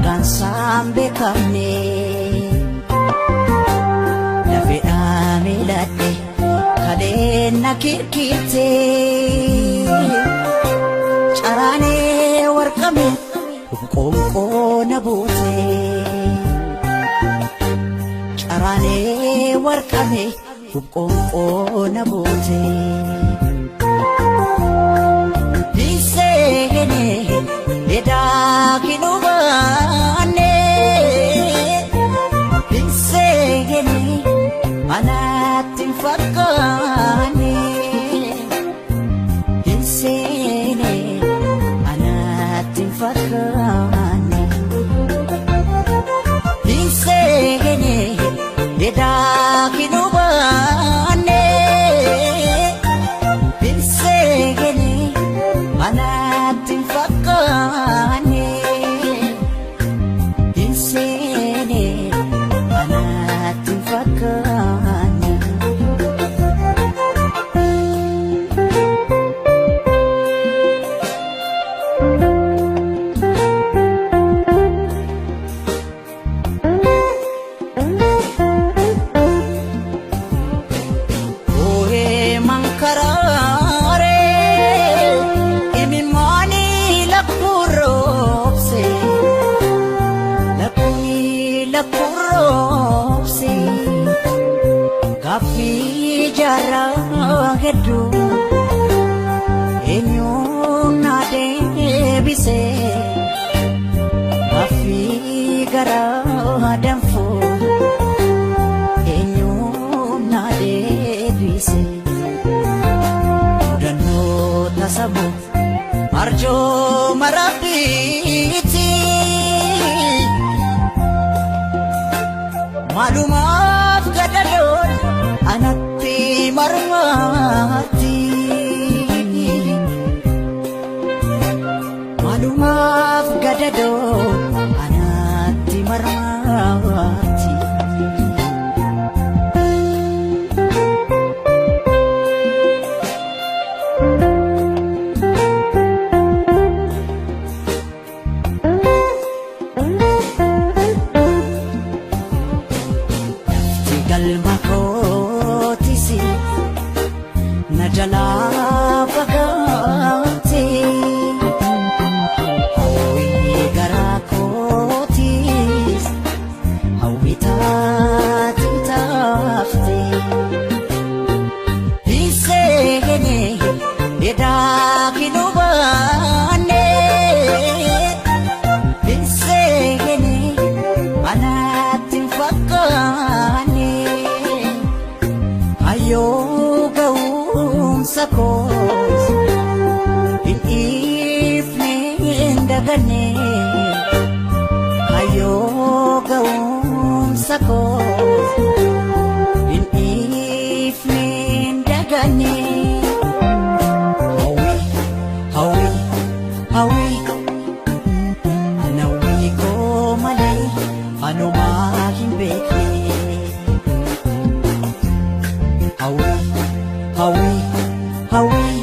Daangaan isaan beekamne lafeedhaa miiladhe kaleen na kirkirte caraanee warqame qoonqoo na buute caraanee warqame qoonqoo na buute. Hinseenee edaa kinubaanee hinseenee anatti hin fakkaanne hinseenee anatti hin fakkaanne hinseenee edaa kinubaanee hinseenee anatti hin fakkaanne hinseenee anatti hin fakkaanne. Oohee mankaraaree imimmaanii lakkuroobse lakkuunii lakkuroobse gaaffii jaarraa hedduu eenyuun na deebise gaaffii garaa danfuu eenyuun na deebise mudannoo tasamu arjooma rabbiiti maalumaaf gadadoon anatti marmaatti maalumaaf gadadoon anatti marmaatti. Lafti galma kootis na jalaa fagaate hawwii garaa kootis hawwii taate taafte hinseenee edaa kinubaanee hinseenee anatti hin fakkaanne hayyoo ga'umsa koos hin dhiifne hin daganne hayyoo ga'umsa koos hin dhiifne hin daganne. Hawwii hawwii hawwii Anawwii koo malee anumaa hin beekne. Hawwii hawwii hawwii